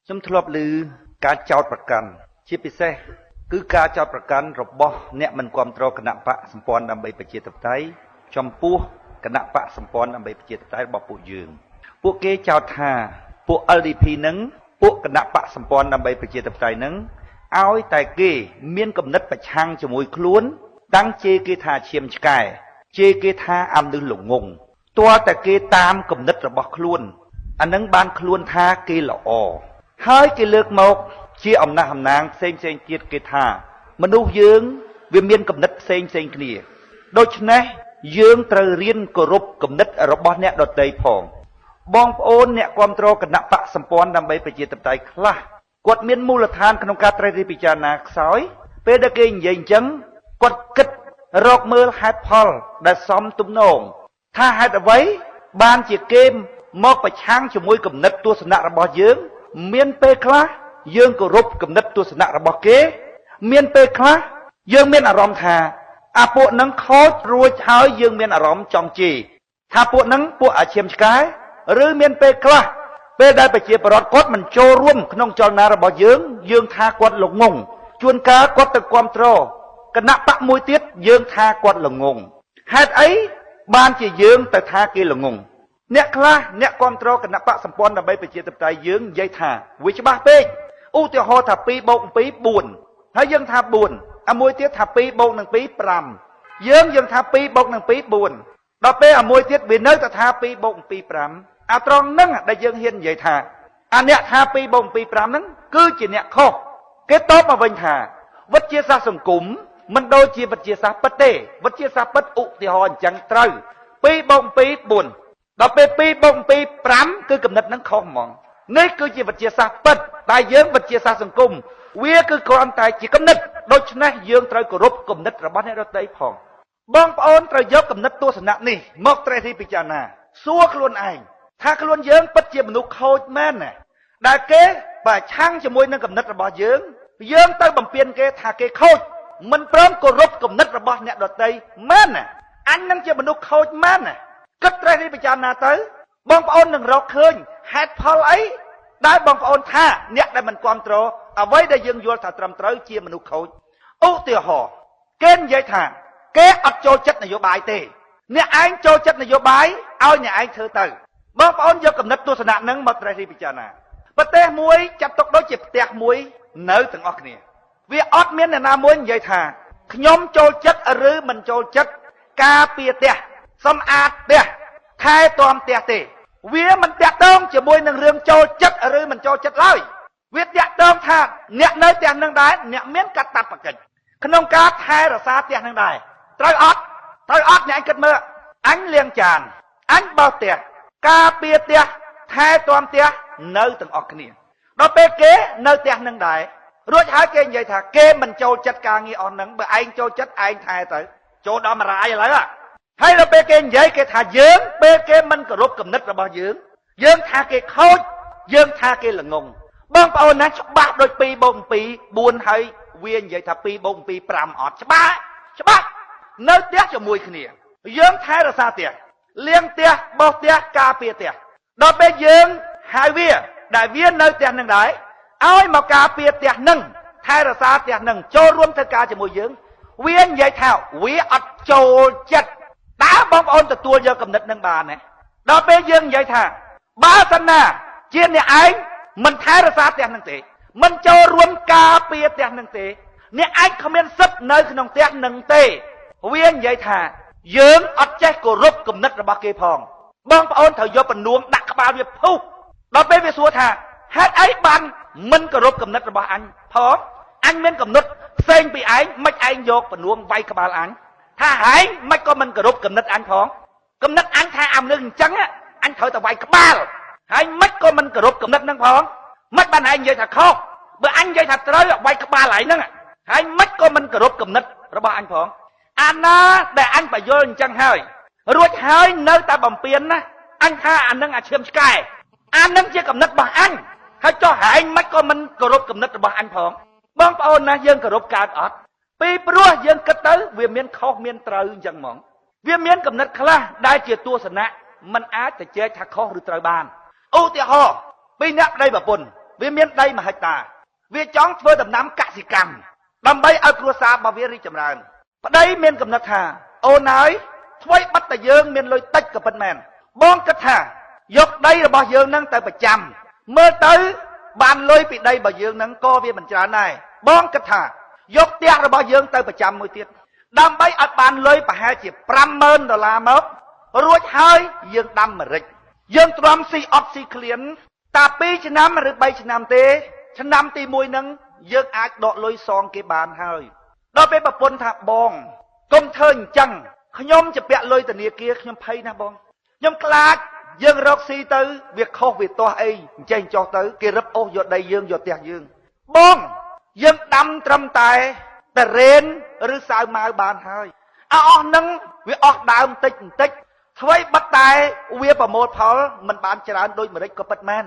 ខ្ញុំធ្លាប់ឮការចោទប្រកាន់ជាពិសេសគឺការចោទប្រកាន់របស់អ្នកមិនគាំទ្រគណបក្សសម្ព័ន្ធដើម្បីប្រជាធិបតេយ្យចំពោះគណបក្សសម្ព័ន្ធដើម្បីប្រជាធិបតេយ្យរបស់ពួកយើងពួកគេចោទថាពួក LDP នឹងពួកគណបក្សសម្ព័ន្ធដើម្បីប្រជាធិបតេយ្យនឹងឲ្យតែគេមានគំនិតប្រឆាំងជាមួយខ្លួនតាំងជេរគេថាឈាមឆ្កែជេរគេថាអាមនុស្សល្ងងទាល់តែគេតាមគំនិតរបស់ខ្លួនអានឹងបានខ្លួនថាគេល្អហើយគេលើកមកជាអំណះអំណាងផ្សេងផ្សេងទៀតគេថាមនុស្សយើងវាមានគំនិតផ្សេងផ្សេងគ្នាដូច្នេះយើងត្រូវរៀនគោរពគំនិតរបស់អ្នកដទៃផងបងប្អូនអ្នកគាំទ្រគណបក្សសម្ព័ន្ធដើម្បីប្រជាធិបតេយ្យខ្លះគាត់មានមូលដ្ឋានក្នុងការត្រិះរិះពិចារណាខ្សោយពេលដែលគេនិយាយអញ្ចឹងគាត់គិតរកមើលហេតុផលដែលសមទំនងថាហេតុអ្វីបានជាគេមកប្រឆាំងជាមួយគំនិតទស្សនៈរបស់យើងមានពេលខ្លះយើងគោរពគំនិតទស្សនៈរបស់គេមានពេលខ្លះយើងមានអារម្មណ៍ថាអាពួកនឹងខូចរួចហើយយើងមានអារម្មណ៍ចង់ជេរថាពួកនឹងពួកអាឈាមឆ្កែឬមានពេលខ្លះពេលដែលប្រជាប្រដ្ឋគាត់មិនចូលរួមក្នុងចលនារបស់យើងយើងថាគាត់ល្ងងជួនកាលគាត់ទៅគាំទ្រគណបក្សមួយទៀតយើងថាគាត់ល្ងងហេតុអីបានជាយើងទៅថាគេល្ងងអ្នកខ្លះអ្នកគាំទ្រគណបក្សសម្ព័ន្ធដើម្បីប្រជាធិបតេយ្យយើងនិយាយថាវាច្បាស់ពេកឧទាហរណ៍ថា2បូក7 4ហើយយើងថា4អាមួយទៀតថា2បូកនឹង2 5យើងថា2បូកនឹង2 4ដល់ពេលអាមួយទៀតវានៅតែថា2បូក7 5អាត្រង់ហ្នឹងដែលយើងហ៊ាននិយាយថាអាអ្នកថា2បូក7 5ហ្នឹងគឺជាអ្នកខុសគេតបមកវិញថាវិទ្យាសាស្ត្រសង្គមមិនដូចជាវិទ្យាសាស្ត្រពិតទេវិទ្យាសាស្ត្រពិតឧទាហរណ៍អញ្ចឹងត្រូវ2បូក7 4ដល់ពេល2បូក7 5គឺកំណត់ហ្នឹងខុសហ្មងនេះគឺជាវិទ្យាសាស្ត្រពិតតែយើងវិទ្យាសាស្ត្រសង្គមវាគឺគ្រាន់តែជាគំនិតដូច្នេះយើងត្រូវគោរពគំនិតរបស់អ្នកដទៃផងបងប្អូនត្រូវយកគំនិតទស្សនៈនេះមកត្រិះរិះពិចារណាសួរខ្លួនឯងថាខ្លួនយើងពិតជាមនុស្សខូចមែនណាដែលគេប្រឆាំងជាមួយនឹងគំនិតរបស់យើងយើងទៅបំពេញគេថាគេខូចមិនព្រមគោរពគំនិតរបស់អ្នកដទៃមែនណាអញនឹងជាមនុស្សខូចមែនណាគិតត្រិះរិះពិចារណាទៅបងប្អូននឹងរកឃើញហេតុផលអីដែលបងប្អូនថាអ្នកដែលមិនគាំទ្រអ្វីដែលយើងយល់ថាត្រឹមត្រូវជាមនុស្សខូចឧទាហរណ៍គេនិយាយថាគេអត់ចូលចិត្តនយោបាយទេអ្នកឯងចូលចិត្តនយោបាយឲ្យអ្នកឯងធ្វើទៅបងប្អូនយកកំណត់ទស្សនៈនឹងមកត្រិះរិះពិចារណាប្រទេសមួយចាត់ទុកដូចជាផ្ទះមួយនៅទាំងអស់គ្នាវាអត់មានអ្នកណាមួយនិយាយថាខ្ញុំចូលចិត្តឬមិនចូលចិត្តការពារផ្ទះសម្អាតផ្ទះថែទាំផ្ទះទេវាមិនតាក់ទងជាមួយនឹងរឿងចូលចិត្តឬមិនចូលចិត្តឡើយវាតាក់ទងថាអ្នកនៅផ្ទះនឹងដែរអ្នកមានកាតព្វកិច្ចក្នុងការថែរក្សាផ្ទះនឹងដែរត្រូវអត់ត្រូវអត់អ្នកឯងគិតមើលអញលាងចានអញបោសផ្ទះការពារផ្ទះថែទាំផ្ទះនៅទាំងអស់គ្នាដល់ពេលគេនៅផ្ទះនឹងដែររួចហើយគេនិយាយថាគេមិនចូលចិត្តការងារអស់នឹងបើឯងចូលចិត្តឯងថែទៅចូលដល់មរាយឥឡូវហើយដល់ពេលគេនិយាយគេថាយើងពេលគេមិនគោរពគំនិតរបស់យើងយើងថាគេខូចយើងថាគេល្ងងបងប្អូនណាច្បាស់ដូច2បូក7 4ហើយវានិយាយថា2បូក7 5អត់ច្បាស់ច្បាស់នៅផ្ទះជាមួយគ្នាយើងថែរក្សាផ្ទះលាងផ្ទះបោសផ្ទះការពារផ្ទះដល់ពេលយើងហៅវាដែលវានៅផ្ទះនឹងដែរឲ្យមកការពារផ្ទះនឹងថែរក្សាផ្ទះនឹងចូលរួមធ្វើការជាមួយយើងវានិយាយថាវាអត់ចូលចិត្តតើបងប្អូនទទួលយកគំនិតនឹងបានទេដល់ពេលយើងនិយាយថាបើសិនណាជាអ្នកឯងមិនថែរក្សាផ្ទះនឹងទេមិនចូលរួមការពារផ្ទះនឹងទេអ្នកឯងគ្មានសិទ្ធិនៅក្នុងផ្ទះនឹងទេវានិយាយថាយើងអត់ចេះគោរពគំនិតរបស់គេផងបងប្អូនត្រូវយកពនួងដាក់ក្បាលវាភុះដល់ពេលវាសួរថាហេតុអីបានមិនគោរពគំនិតរបស់អញផងអញមានគំនិតផ្សេងពីឯងមិនឯងយកពនួងវាយក្បាលអញថាហែងមិនក៏មិនគោរពគំនិតអញផងគំនិតអញថាអាមនុស្សអញ្ចឹងអញត្រូវតែវាយក្បាលហើយមិនក៏មិនគោរពគំនិតហ្នឹងផងមិនបានឯងនិយាយថាខុសបើអញនិយាយថាត្រូវវាយក្បាលឯងហ្នឹងហើយមិនក៏មិនគោរពគំនិតរបស់អញផងអាណាដែលអញបញ្យល់អញ្ចឹងហើយរួចហើយនៅតែបំពេញណាអញថាអានឹងអាឈាមឆ្កែអានឹងជាគំនិតរបស់អញហើយចុះហែងមិនក៏មិនគោរពគំនិតរបស់អញផងបងប្អូនណាយើងគោរពកើតអត់ពីព្រោះយើងគិតទៅវាមានខុសមានត្រូវអញ្ចឹងហ្មងវាមានគំនិតខ្លះដែលជាទស្សនៈមិនអាចទៅជែកថាខុសឬត្រូវបានឧទាហរណ៍ពីអ្នកប្តីប្រពន្ធ វាមានដី1ហិកតាវាចង់ធ្វើដំណាំកសិកម្មដើម្បីឲ្យគ្រួសាររបស់វារីកចម្រើនប្តីមានកំណត់ថាអូនហើយថ្មីបាត់តែយើងមានលុយតិចក៏ពិតមែនបងគិតថាយកដីរបស់យើងនឹងទៅប្រចាំមើលទៅបានលុយពីដីរបស់យើងនឹងក៏វាមិនច្រើនដែរបងគិតថាយកផ្ទះរបស់យើងទៅប្រចាំមួយទៀតដើម្បីឲ្យបានលុយប្រហែលជា50000ដុល្លារមករួចហើយយើងដាំម្រេចយើងទ្រាំស៊ីអត់ស៊ីឃ្លានតា2ឆ្នាំឬ3ឆ្នាំទេឆ្នាំទី1នឹងយើងអាចដកលុយសងគេបានហើយដល់ពេលប្រពន្ធថាបងកុំធ្វើអញ្ចឹងខ្ញុំจะពាក់លុយធនាគារខ្ញុំភ័យណាស់បងខ្ញុំខ្លាចយើងរកស៊ីទៅវាខុសវាទាស់អីអញ្ចេះចុះទៅគេរឹបអូសយកដីយើងយកផ្ទះយើងបងយើងដាំត្រឹមតែតរេនឬសាវម៉ាវបានហើយអស់នឹងវាអស់ដើមតិចបន្តិចអ្វីបិទតែវាប្រមូលផលមិនបានច្រើនដូចម្រេចក៏ពិតមែន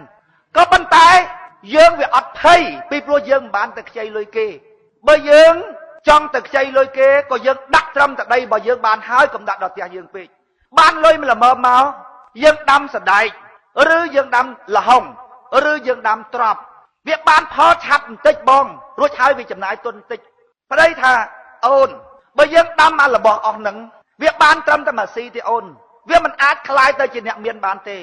ក៏ប៉ុន្តែយើងវាអត់ភ័យពីព្រោះយើងមិនបានទៅខ្ចីលុយគេបើយើងចង់ទៅខ្ចីលុយគេក៏យើងដាក់ត្រឹមតែដីរបស់យើងបានហើយកុំដាក់ដល់ផ្ទះយើងពេកបានលុយមួយល្មមមកយើងដាំសណ្ដែកឬយើងដាំល្ហុងឬយើងដាំត្រប់វាបានផលឆាប់បន្តិចបងរួចហើយវាចំណាយទុនបន្តិចប្តីថាអូនបើយើងដាំអារបស់អស់ហ្នឹងវាបានត្រឹមតែមួយស៊ីទេអូនវាមិនអាចคล้ายទៅជាអ្នកមានបានទេ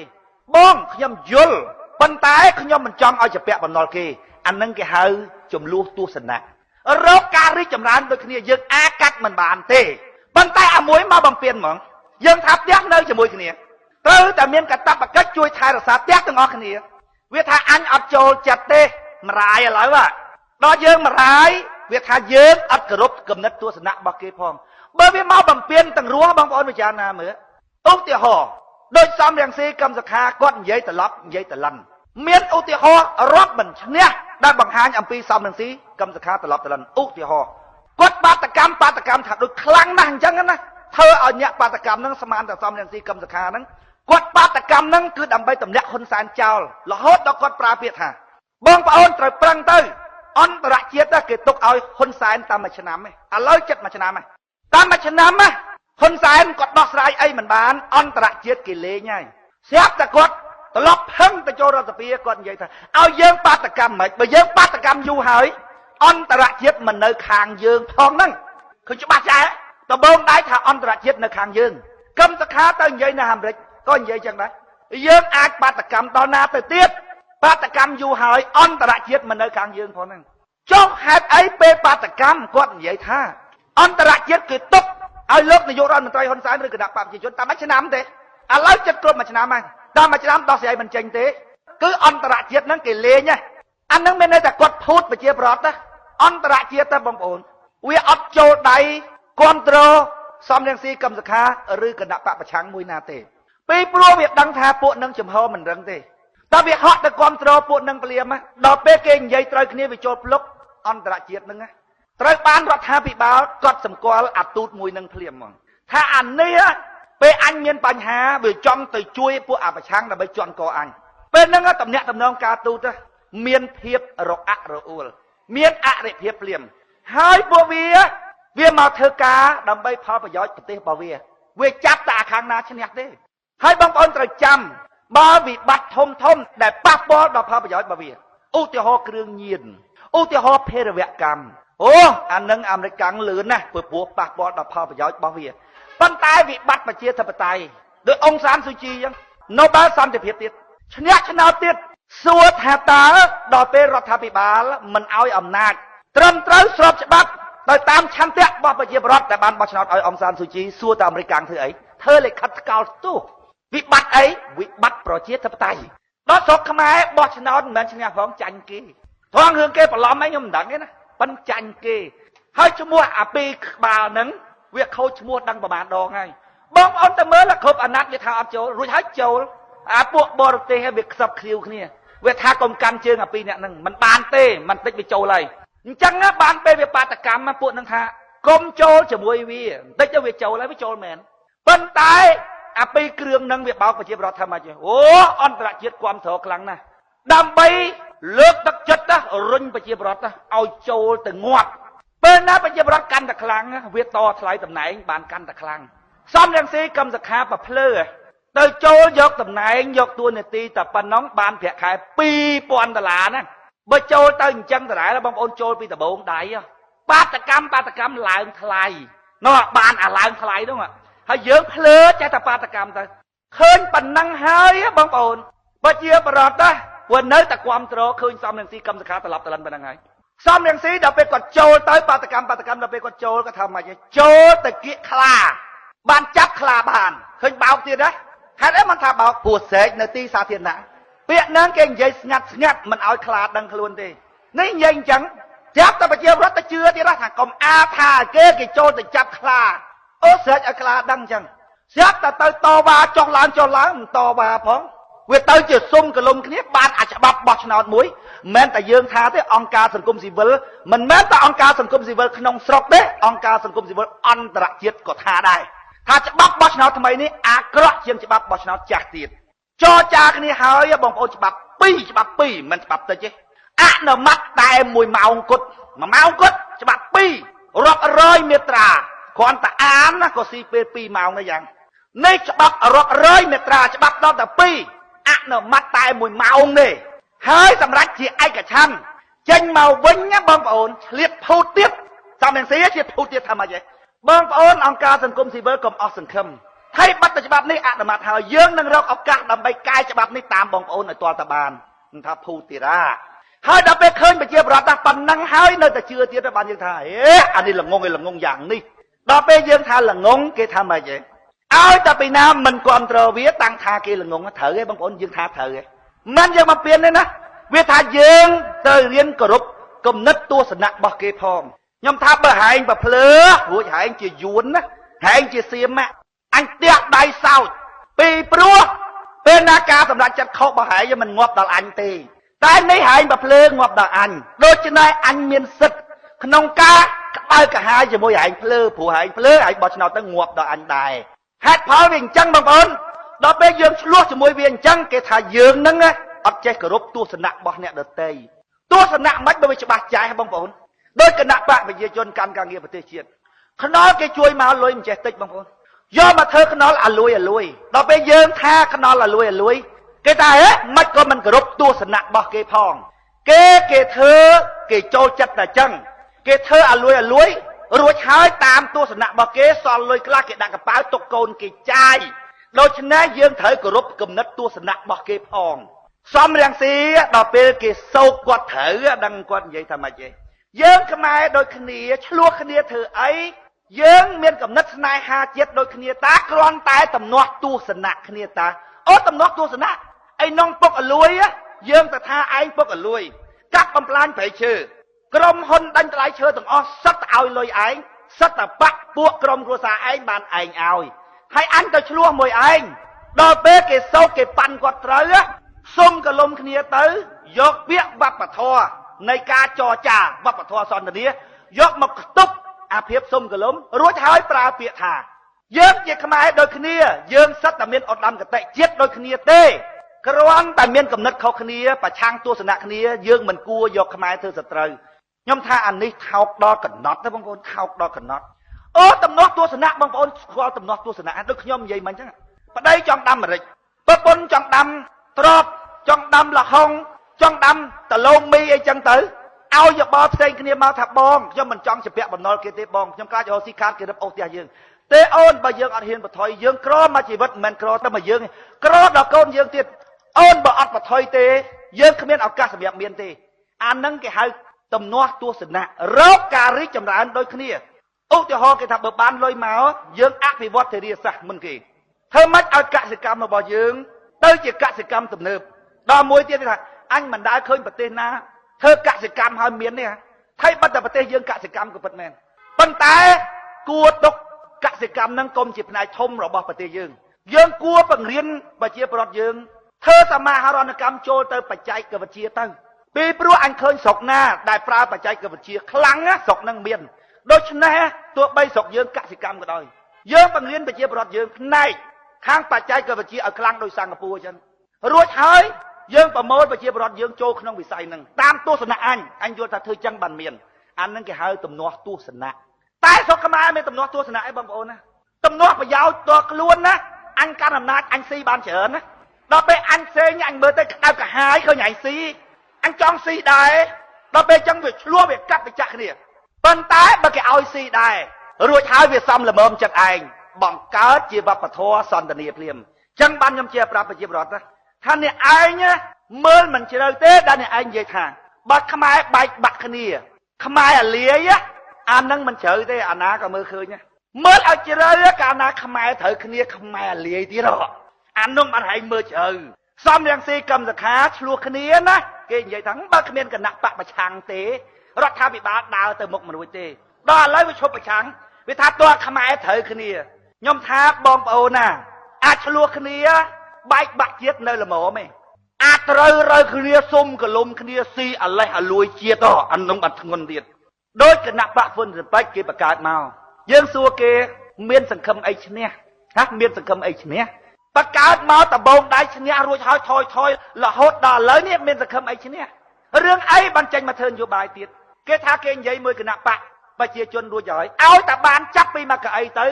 បងខ្ញុំយល់ប៉ុន្តែខ្ញុំមិនចង់ឲ្យជាពាក់បំណុលគេអានឹងគេហៅចំនួនទស្សនៈរកការរីកចម្រើនដូចគ្នាយើងអាចកាត់មិនបានទេប៉ុន្តែអាមួយមកបំពេញហ្មងយើងថាផ្ទះនៅជាមួយគ្នាត្រូវតែមានកាតព្វកិច្ចជួយថែរក្សាផ្ទះទាំងអស់គ្នាវាថាអញអត់ចូលចិត្តទេមរាយឥឡូវដល់យើងមរាយវាថាយើងអត់គោរពគំនិតទស្សនៈរបស់គេផងបើវាមកបំពេញទាំងរស់បងប្អូនពិចារណាមើលឧទាហរណ៍ដូចសំរងស៊ីកម្មសខាគាត់និយាយត្រឡប់និយាយត្រលិនមានឧទាហរណ៍រាប់មិនឈ្នះដែលបង្ហាញអំពីសំរងស៊ីកម្មសខាត្រឡប់ត្រលិនឧទាហរណ៍គាត់បាតកម្មថាដូចខ្លាំងណាស់អញ្ចឹងណាធ្វើឲ្យអ្នកបាតកម្មហ្នឹងស្មានតែសំរងស៊ីកម្មសខាហ្នឹងគាត់បាតកម្មហ្នឹងគឺដើម្បីទម្លាក់ហ៊ុនសែនចោលរហូតដល់គាត់ប្រើពាក្យថាបងប្អូនត្រូវប្រឹងទៅអន្តរជាតិគេទុកឲ្យហ៊ុនសែនតាមមួយឆ្នាំឯងឥឡូវចិត្តមួយឆ្នាំឯងតាមមួយឆ្នាំណាហ៊ុនសែនគាត់ដោះស្រាយអីមិនបានអន្តរជាតិគេលេងហើយស្រាប់តែគាត់ត្រឡប់ហឹងទៅចូលរដ្ឋសភាគាត់និយាយថាឲ្យយើងបាតកម្មមិនបើយើងបាតកម្មយូរហើយអន្តរជាតិមិននៅខាងយើងផងហ្នឹងឃើញច្បាស់ចាដំបូងដែរថាអន្តរជាតិនៅខាងយើងកម្មសខាទៅនិយាយនៅអាមេរិកក៏និយាយចឹងដែរយើងអាចបាតកម្មដល់ណាទៅទៀតបាតកម្មយូរហើយអន្តរជាតិមិននៅខាងយើងផងហ្នឹងចុះហេតុអីពេលបាតកម្មគាត់និយាយថាអន្តរជាតិគឺទុកឲ្យលោកនាយករដ្ឋមន្ត្រីហ៊ុនសែនឬគណៈបក្សប្រជាជនតាមមួយឆ្នាំទេឥឡូវចិត្តគ្រប់មួយឆ្នាំហើយតាមមួយឆ្នាំដោះស្រាយមិនចេញទេគឺអន្តរជាតិហ្នឹងគេលេងណាអាហ្នឹងមានន័យថាគាត់ភូតប្រជាប្រដ្ឋណាអន្តរជាតិទេបងប្អូនវាអត់ចូលដៃគ្រប់គ្រងសំរងស៊ីកម្មសខាឬគណៈបក្សប្រឆាំងមួយណាទេពីព្រោះវាដឹងថាពួកនឹងចំហមិនរឹងទេតែវាហក់ទៅគ្រប់គ្រងពួកនឹងភ្លាមដល់ពេលគេនិយាយត្រូវគ្នាវាចូលភ្លុកអន្តរជាតិហ្នឹងត្រូវបានរដ្ឋាភិបាលកត់សម្គាល់អាទូតមួយនឹងភ្លាមហ្មងថាអានេះពេលអញមានបញ្ហាវាចង់ទៅជួយពួកអាប្រឆាំងដើម្បីជន់កអញពេលហ្នឹងតំណាក់តំណងការទូតមានភាពរអាក់រអួលមានអរិភាពភ្លាមហើយពួកវាមកធ្វើការដើម្បីផលប្រយោជន៍ប្រទេសរបស់វាវាចាប់តែខាងណាឈ្នះទេហើយបងប្អូនត្រូវចាំបើវិបត្តិធំធំដែលប៉ះពាល់ដល់ផលប្រយោជន៍របស់វាឧទាហរណ៍គ្រឿងញៀនឧទាហរណ៍ភេរវកម្មអូអានឹងអាមេរិកកាំងលឿនណាស់ព្រោះប៉ះពាល់ដល់ផលប្រយោជន៍របស់វាប៉ុន្តែវិបត្តិប្រជាធិបតេយ្យដោយអង្គសានស៊ូជីអញ្ចឹងណូបែលសន្តិភាពទៀតឈ្នះឆ្នោតទៀតសួរថាតើដល់ពេលរដ្ឋាភិបាលមិនឲ្យអំណាចត្រឹមត្រូវស្របច្បាប់ដោយតាមឆន្ទៈរបស់ប្រជាពលរដ្ឋដែលបានបោះឆ្នោតឲ្យអង្គសានស៊ូជីសួរតើអាមេរិកកាំងធ្វើអីធ្វើលិខិតថ្កោលទោសវិបត្តិអីវិបត្តិប្រជាធិបតេយ្យដល់ស្រុកខ្មែរបោះឆ្នោតមិនមែនឈ្នះផងចាញ់គេត្រង់រឿងគេបន្លំអីខ្ញុំមិនដឹងទេណាប៉ិនចាញ់គេហើយឈ្មោះអាពីរក្បាលហ្នឹងវាខូចឈ្មោះដឹងប្រហែលដងហើយបងប្អូនទៅមើលគ្រប់អាណត្តិវាថាអត់ចូលរួចហើយចូលអាពួកបរទេសវាខ្សឹបឃ្លាវគ្នាវាថាកុំកាន់ជើងអាពីរអ្នកហ្នឹងមិនបានទេមិនតិចវាចូលហើយអញ្ចឹងបានពេលវាបាតកម្មពួកហ្នឹងថាកុំចូលជាមួយវាបន្តិចទៅវាចូលហើយវាចូលមែនប៉ុន្តែអាពីរគ្រឿងហ្នឹងវាបោកប្រជាពលរដ្ឋថាម៉េចអូអន្តរជាតិគាំទ្រខ្លាំងណាស់ដើម្បីលើកទឹកចិត្តណារុញប្រជាពលរដ្ឋឲ្យចូលទៅងាប់ពេលណាប្រជាពលរដ្ឋកាន់តែខ្លាំងវាតថ្លៃតំណែងបានកាន់តែខ្លាំងសំរងស៊ីកម្មសខាប្រភ្លើទៅចូលយកតំណែងយកតួនាទីតែប៉ុណ្ណឹងបានប្រាក់ខែ2000ដុល្លារណា បើចូលទៅអញ្ចឹងដដែលបងប្អូនចូលពីដំបូងដៃបាតកម្មឡើងថ្លៃណោះបានអាឡើងថ្លៃនោះហើយយើងភ្លើចេះតែបាតកម្មទៅឃើញប៉ុណ្ណឹងហើយបងប្អូនបើជាបរតណាព្រោះនៅតែគ្រប់គ្រងឃើញសំរងស៊ីកម្មសខាត្រឡប់ត្រលិនប៉ុណ្ណឹងហើយសំរងស៊ីដល់ពេលគាត់ចូលទៅបាតកម្មដល់ពេលគាត់ចូលគាត់ថាម៉េចចូលទៅគៀកខ្លាបានចាប់ខ្លាបានឃើញបោកទៀតណាហេតុអីមិនថាបោកព្រោះស្រែកនៅទីសាធារណៈពាក្យហ្នឹងគេនិយាយស្ងាត់មិនឲ្យខ្លាដឹងខ្លួនទេនេះនិយាយអញ្ចឹងចាប់តែប្រជាពលរដ្ឋទៅជឿទៀតថាកុំអាថាគេចូលទៅចាប់ខ្លាអូស្រែកឲ្យខ្លាដឹងអញ្ចឹងស្រាប់តែទៅតវ៉ាចុះឡើងមិនតវ៉ាផងវាទៅជាសុំកលុំគ្នាបានអាច្បាប់បោះឆ្នោតមួយមិនមែនតែយើងថាទេអង្គការសង្គមស៊ីវិលមិនមែនតែអង្គការសង្គមស៊ីវិលក្នុងស្រុកទេអង្គការសង្គមស៊ីវិលអន្តរជាតិក៏ថាដែរថាច្បាប់បោះឆ្នោតថ្មីនេះអាក្រក់ជាងច្បាប់បោះឆ្នោតចាស់ទៀតចរចាគ្នាហើយបងប្អូនច្បាប់2មិនច្បាប់តិចទេអនុម័តតែ1ម៉ោងគត់1ម៉ោងគត់ច្បាប់2រាប់រយមាត្រាគ្រាន់តែអានណាក៏ស៊ីពេល2ម៉ោងដែរយ៉ាងនេះច្បាប់រាប់រយមាត្រាច្បាប់ដល់តែ2អនុម័តតែ1ម៉ោងទេហើយសម្រាប់ជាឯកច្ឆន្ទចេញមកវិញណាបងប្អូនឆ្លៀតភូតទៀតសំរងស៊ីឆ្លៀតភូតទៀតថាម៉េចទេបងប្អូនអង្គការសង្គមស៊ីវិលកុំអស់សង្ឃឹមថៃបាត់តែច្បាប់នេះអនុម័តហើយយើងនឹងរកឱកាសដើម្បីកែច្បាប់នេះតាមបងប្អូនឲ្យទាល់តែបានមិនថាភូតិរាហើយដល់ពេលឃើញប្រជាប្រដ្ឋថាប៉ុណ្ណឹងហើយនៅតែជឿទៀតបានយើងថាហេអានេះល្ងងយ៉ាងនេះដល់ពេលយើងថាល្ងងគេថាម៉េចទេឲ្យតែពីណាមិនគ្រប់គ្រងវាតាំងថាគេល្ងងត្រូវទេបងប្អូនយើងថាត្រូវទេមិនយើងមកពៀនទេណាវាថាយើងត្រូវរៀនគោរពគំនិតទស្សនៈរបស់គេផងខ្ញុំថាបើហែងប្រភ្លើរួចហែងជាយួនណាហែងជាសៀមអញផ្ទះដៃសោចពីព្រោះពេលណាការសម្រេចចិត្តខុសរបស់ហែងមិនងាប់ដល់អញទេតែនេះហែងប្រភ្លើងាប់ដល់អញដូច្នេះអញមានសិទ្ធិក្នុងការក្តៅក្រហាយជាមួយហែងភ្លើព្រោះហែងភ្លើហែងបោះឆ្នោតទៅងាប់ដល់អញដែរហេតុផលវាអញ្ចឹងបងប្អូនដល់ពេលយើងឆ្លោះជាមួយវាអញ្ចឹងគេថាយើងហ្នឹងអត់ចេះគោរពទស្សនៈរបស់អ្នកដទៃទស្សនៈមិនបើវាច្បាស់ចែះបងប្អូនដោយគណៈបកប្រជាជនកម្មការងារប្រទេសជាតិខ្នល់គេជួយមកលុយមិនចេះតិចបងប្អូនយកមកធ្វើខ្នល់អាលួយដល់ពេលយើងថាខ្នល់អាលួយគេថាហេមិនក៏មិនគោរពទស្សនៈរបស់គេផងគេធ្វើគេចូលចិត្តតែចឹងគេធ្វើអាលួយរួចហើយតាមទស្សនៈរបស់គេសល់លុយខ្លះគេដាក់កប៉ៅទុកកូនគេចាយដូច្នេះយើងត្រូវគោរពគំនិតទស្សនៈរបស់គេផងសំរងស៊ីដល់ពេលគេសោកគាត់ត្រូវដឹងគាត់និយាយថាម៉េចទេយើងខ្មែរដូចគ្នាឆ្លោះគ្នាធ្វើអីយើងមានកំណត់ស្នេហាជាតិដូចគ្នាតាគ្រាន់តែតំណោះទស្សនៈគ្នាតាអូតំណោះទស្សនៈអីនងពុកអលួយយើងទៅថាឯងពុកអលួយកាប់បំផ្លាញព្រៃឈើក្រុមហ៊ុនដេញថ្លៃឈើទាំងអស់សិតឲ្យលុយឯងសិតតែបាក់ពួកក្រុមគ្រួសារឯងបានឯងឲ្យហើយអញទៅឆ្លោះមួយឯងដល់ពេលគេសោកគេប៉ាន់គាត់ត្រូវសុំកលុំគ្នាទៅយកពាក្យវប្បធម៌នៃការចរចាវប្បធម៌សន្ទនាយកមកខ្ទប់អាភិបសុំកលុំរួចហើយប្រើពាក្យថាយើងជាខ្មែរដូចគ្នាយើងសិតតែមានឧត្តមគតិជាតិដូចគ្នាទេគ្រាន់តែមានកំណត់ខុសគ្នាប្រឆាំងទស្សនៈគ្នាយើងមិនគួរយកខ្មែរធ្វើសត្រូវខ្ញុំថាអានេះថោកដល់កំណត់ទេបងប្អូនថោកដល់កំណត់អូតំណោះទស្សនៈបងប្អូនស្គាល់តំណោះទស្សនៈដូចខ្ញុំនិយាយមិញអញ្ចឹងប្តីចង់ដាំម្រេចប្រពន្ធចង់ដាំត្រប់ចង់ដាំលហុងចង់ដាំតឡូងមីអីចឹងទៅឲ្យយោបល់ផ្សេងគ្នាមកថាបងខ្ញុំមិនចង់ជាពាក់បំណុលគេទេបងខ្ញុំខ្លាចរកស៊ីខាតគេរឹបអូសផ្ទះយើងទេអូនបើយើងអត់ហ៊ានបន្ថយយើងក្រមកជីវិតមិនមែនក្រតែមកយើងក្រដល់កូនយើងទៀតអូនបើអត់បន្ថយទេយើងគ្មានឱកាសសម្រាប់មានទេអានឹងគេហៅទំនាស់ទស្សនៈរកការរីកចម្រើនដូចគ្នាឧទាហរណ៍គេថាបើបានលុយមកយើងអភិវឌ្ឍធារាសាស្ត្រមុនគេធ្វើម៉េចឲ្យកសិកម្មរបស់យើងទៅជាកសិកម្មទំនើបដល់មួយទៀតគេថាអញមិនដែលឃើញប្រទេសណាធ្វើកសិកម្មហើយមាននេះថៃបាត់តែប្រទេសយើងកសិកម្មក៏ពិតមែនប៉ុន្តែគួរទុកកសិកម្មនឹងកុំជាផ្នែកធំរបស់ប្រទេសយើងយើងគួរបង្រៀនប្រជាពលរដ្ឋយើងធ្វើសមាហរណកម្មចូលទៅបច្ចេកវិទ្យាទៅពីព្រោះអញឃើញស្រុកណាដែលប្រើបច្ចេកវិទ្យាខ្លាំងណាស្រុកនឹងមានដូច្នេះទោះបីស្រុកយើងកសិកម្មក៏ដោយយើងបង្រៀនប្រជាពលរដ្ឋយើងផ្នែកខាងបច្ចេកវិទ្យាឲ្យខ្លាំងដោយសិង្ហបុរីអញ្ចឹងរួចហើយយើងប្រមូលប្រជាពលរដ្ឋយើងចូលក្នុងវិស័យហ្នឹងតាមទស្សនៈអញយល់ថាធ្វើចឹងបានមានអាហ្នឹងគេហៅទំនាស់ទស្សនៈតែស្រុកខ្មែរមានទំនាស់ទស្សនៈអីបងប្អូនណាទំនាស់ប្រយោជន៍តខ្លួនណាអញកាន់អំណាចអញស៊ីបានច្រើនណាដល់ពេលអញផ្សេងអញមើលទៅក្តៅក្រហាយឃើញអញស៊ី អញចង់ស៊ីដែរដល់ពេលចឹងវាឆ្លោះវាកាត់វាចាក់គ្នាប៉ុន្តែបើគេឲ្យស៊ីដែររួចហើយវាសំល្មមចិត្តឯងបង្កើតជាវប្បធម៌សន្តានាភ្លាមចឹងបានខ្ញុំជាប្រាប់ប្រជាពលរដ្ឋថាអ្នកឯងមើលមិនជ្រៅទេដែលអ្នកឯងនិយាយថាបើខ្មែរបែកបាក់គ្នាខ្មែរអាលាយអានឹងមិនជ្រៅទេអាណាក៏មើលឃើញមើលឲ្យជ្រៅកាលណាខ្មែរត្រូវគ្នាខ្មែរអាលាយទៀតអានោះបានហែងមើលជ្រៅសំរងស៊ីកម្មសខាឆ្លោះគ្នាណាគេនិយាយថាបើគ្មានគណៈបកប្រឆាំងទេរដ្ឋាភិបាលដើរទៅមុខមិនរួចទេដល់ឥឡូវវាឈប់ប្រឆាំងវាថាតើខ្មែរត្រូវគ្នាខ្ញុំថាបងប្អូនណាអាចឆ្លោះគ្នាបែកបាក់ជាតិនៅល្មមឯងអាចត្រូវរើគ្នាសុំកលុំគ្នាស៊ីអាលេះអាលួយជាតិអានោះបាត់ធ្ងន់ទៀតដោយគណៈបកហ្វុនស៊ិនពេចគេបង្កើតមកយើងសួរគេមានសង្ឃឹមអីឈ្នះហាមានសង្ឃឹមអីឈ្នះបង្កើតមកដបងដៃឈ្នះរួចហើយថយថយរហូតដល់ឥឡូវនេះមានសង្ឃឹមអីឈ្នះរឿងអីបានចេញមកធ្វើនយោបាយទៀតគេថាគេនិយាយមួយគណៈបកប្រជាជនរួចហើយឲ្យតែបានចាប់ពីមកកៅអីទៅ